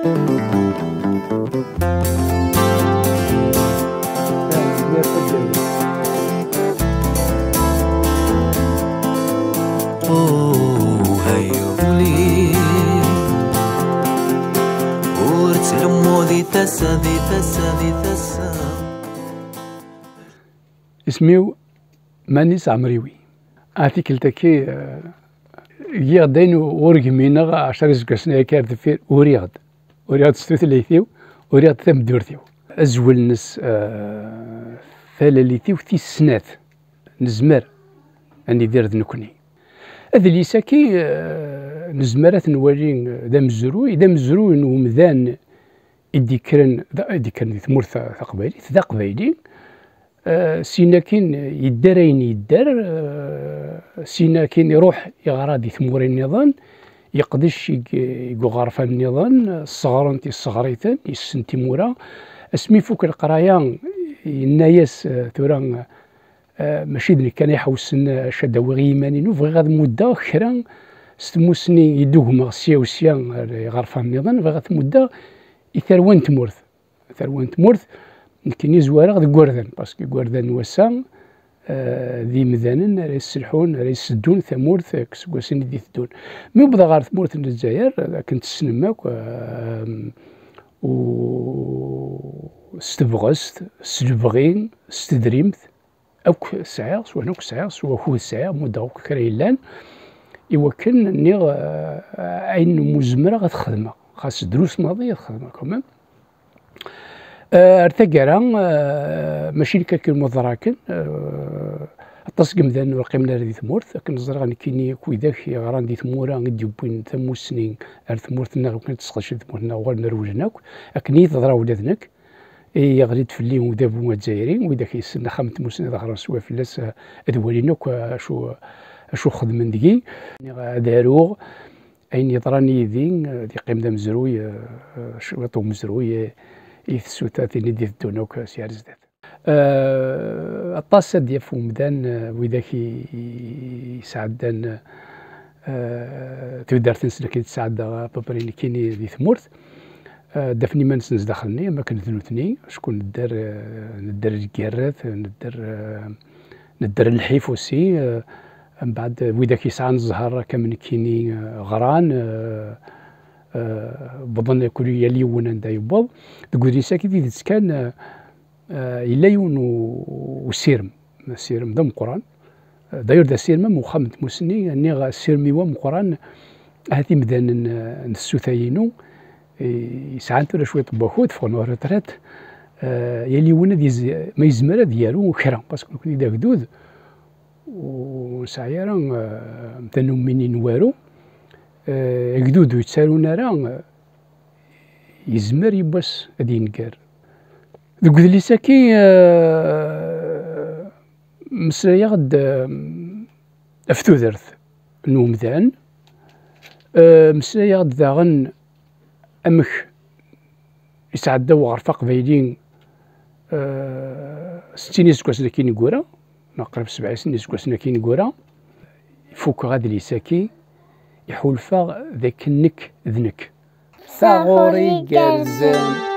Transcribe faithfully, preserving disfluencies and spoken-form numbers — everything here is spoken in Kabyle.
Oh, hey, uli. Ur ttremmu di tasa, di tasa, di tasa. Isem-iw Manis Ɛemriwi. Ar tikkelt-agi, eh, giɣ-d ayen ur gmineɣ ɛecra iseggasen akka ar deffir, uriɣ-d. Uriɣ-d s tutlayt-iw, uriɣ-d tameddurt-iw. Azwel-nnes, eh, talalit-iw tis snat, nezmer ad nidir d nekkni. Adlis-agi, eh, nezmer ad t-nwali d amezruy, d amezruy n umdan i d-ikkren, d, i d-ikkren di tmurt ta-, taqbaylit, d aqbayli. Eh, sin akin yedder ayen yedder, eh, sin akin iruḥ iɣra di tmura nniḍen, yeqdec i, i uɣerfan nniḍen, sseɣren-t, yesseɣer-iten, yessen timura. Asmi ifuk leqraya, yenna-yas, eh, tura, eh, mačči d nekk kan iḥewsen, eh, ad awiɣ i yiman-inu, bɣiɣ ad muddeɣ kra s tmussni i d-ugmeɣ sya u sya ar iɣerfan nniḍen, bɣiɣ ad t-muddeɣ i tarwa n tmurt. Tarwa n tmurt, nekkini zwareɣ deg igerdan, parce que igerdan n wass-a, eh, d imdanen ara yesselḥun, ara yesseddun tamurt, eh, seg wassen i d-iteddun. Mi wwḍeɣ ɣer tmurt n Lezzayer, akken tessnem akk, eh, u s tebɣest, s lebɣi, s tedrimt, akk sɛiɣ, s wayen akk sɛiɣ, s wakud sɛiɣ, muddeɣ akk kra yellan, i wakken nniɣ, eh, ayen umi zemreɣ ad xedmeɣ, xas drus maḍi ad xedmeɣ quand même. Eh, ar taggara, eh, mačči nekk akken muḍraken, eh, aṭas n yemdanen ur qqimen ara di tmurt, akken ẓriɣ nekkini akk widak yeɣran di tmura i d-yewwin tamussni ar tmurt-nneɣ, akken ad tesqedcen tmurt-nneɣ, uɣalen rewlen akk, akken i yi-teḍra ula d nekk. Yeɣli-d fell-i udabu azzayri, widak yessen axxam n tmussni ad ɣren sway fell-as, eh, ad walin akk, eh, acu, acu xedmen deg-i. Nniɣ ad aruɣ ayen yeḍran yid-i, eh, ad yeqqim d amezruy, eh, eh, cwiṭ umezruy, eh, i tsuta tin i d-iteddun akk, eh, sya ar zdat. Eh, aṭas ad d-yaf umdan, eh, widak i, i, i yesɛeddan, eh, tudert-nsen akken i tt-sɛeddaɣ à peu près nekkini di tmurt. Eh, d-afen iman-nsen zdaxel-nni, am akken d nutni, acku nedder, eh, nedder lgirrat, nedder, eh, nedder lḥif aussi, eh, mbeɛd, eh, widak yesɛan zzher akka am nekkini, eh, ɣran, eh, eh, wwḍen akk yal yiwen anda yewweḍ. Deg udlis-agi d tidet kan, eh, eh, yella yiwen u-, usirem, asirem d ameqqran. Eh, d'ailleurs d asirem am uxxam n tmussni, nniɣ asirem-iw ameqqran, ahat imdanen, eh, n tsuta-inu, eh, yesɛan tura cwiṭ n wakud, ffɣen ɣer retraite, eh, yal yiwen ad yez-, ma yezmer ad yaru kra, parce que nekkni d agdud, ur nesɛi ara, eh, tanummin i nwaru. Eh, agdud ur yettarun ara, eh, yezmer yiwwas ad yenker. Deg udlis-agi, eh, meslayeɣ-d, eh, ɣef tudert n umdan, eh, meslayeɣ-d daɣen amek yesɛedda uɣref aqbayli, eh, settin iseggasen akin ineggura, neɣ qrib sebɛa iseggasen akin ineggura. Fukeɣ adlis-agi, iḥulfaɣ d akken nekk d nekk. Taɣuri igerrzen.